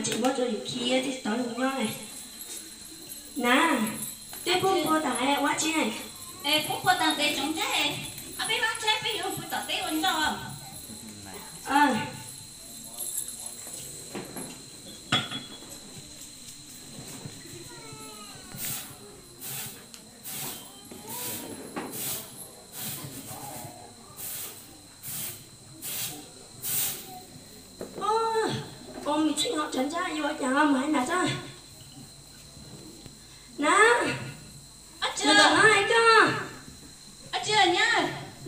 tsis muab rau yus khi thiaj tau zoo nyob. Na, twb pub npua tas ua tsi? Es pub npua tas ntev tsoov thiab, ob peb hnub tsam peb yuav pw tom teb ua ntej. Ua mis txheej ho tsav ntsab yuav ua cas mus hais nas tso. Na,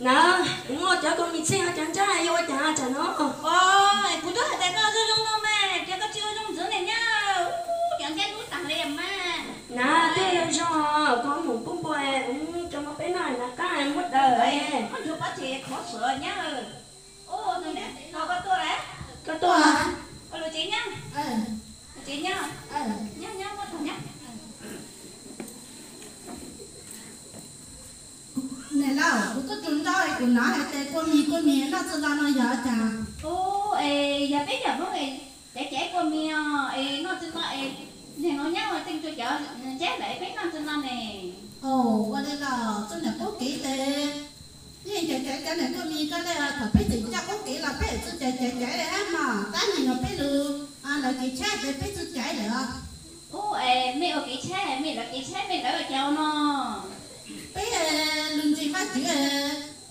na, kuv muaj cov kua mis txheej ho tsav ntsab yuav ua cas tsam no? Kuv twb hais tias koj zoo zoo no mas, cas koj tsis ua zoo ntxiv ne nyab? Cov ntsab dub tas li mas. Na, twb zoo zoo, kuv mus pub npua, cov no peb noj na qab muab daws. Koj nrug pob txha khov xwb nyab. Koj tuaj, koj tuaj, lus tsev nyab, lus tsev nyab, nyab nyab muab tag nyab. Niam laus, kuv tuaj tsuas ntau es kuv hnov hais tias kua mis kua mis noj txog no yog cas? Ub, es yog peb yam Hmoob es caiv caiv kua mis os, es noj txog no es, niag no nyab ua teej rau cov ntsab ntawd peb noj txog no ne. Ua li los txog niam qub kev tes, yeej caiv caiv cov niam kua mis ko li, thaum peb tseem coj qub kev los peb txawj caiv caiv caiv li hab mog, tab nim no peb lug lawv kev tshab tes peb txawj caiv lawm os. Ub, es mej ua kev tshab, mej lawv kev tshab, mej lawv ua cas ua no? Peb lug ntseeg Vajtswv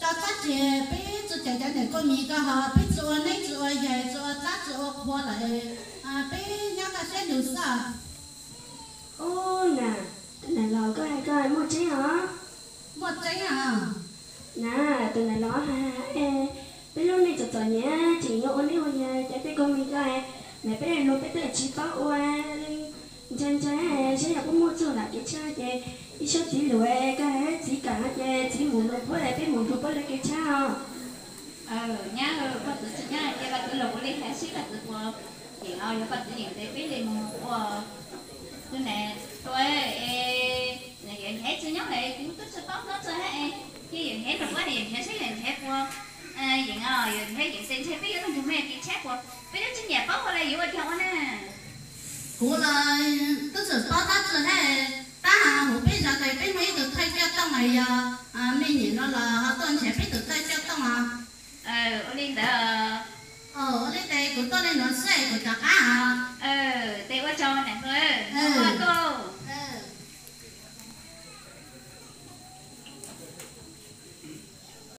tso txhab tseg, peb txawj caiv cov niam kua mis ko ho peb txawj ua neeb txawj ua yaig txawj ua txhab txawj ua qhua lawm, peb nyob kaj siab lug xwb. Ub, na, tus niam laus koj hais ko muaj tseeb os? Muaj tseeb os. Na, tus niam laus hais, peb lub neej txom txom nyem tseem yuav ua neeb ua yaig caiv tej kua mis ko, mas peb lug peb twb tsis paub ua li. Ntshai ntshai saib yog puab muaj txuj nam kev tshab ces ib sab txiv lug ko hab txiv kam no ces txiv mus lug puab, peb mus nrug puab lawv kev tshab os. Nyab, koj txwv tsis nyab ces koj txwv lug ua li hab seb koj txwv puas yeem os, yog koj txwv yeem tes peb li mus ua. Tus niam laus, yawm Nchaiv tsis nyob lawm kuv twb tsis paub nyob txog hab, ces yawm Nchaiv lug puab, yawm Nchaiv saib yawm Nchaiv puas yeem os, yawm Nchaiv yeem tes ntshe peb yuav lug nrug mej kev tshab puas, peb twb tsis nyiam paub ua li yuav ua cas ua na. Kuv los twb tsis paub dab tsi hab, tab hauv peb zos tes peb muaj ib tug thawj coj tooj, yog mej nyiam no los ho tuaj nrhiav peb tus thawj coj tooj os. Ua li ntawd, ua li tes kuv tuaj li nuav xwb kuv rov qab os.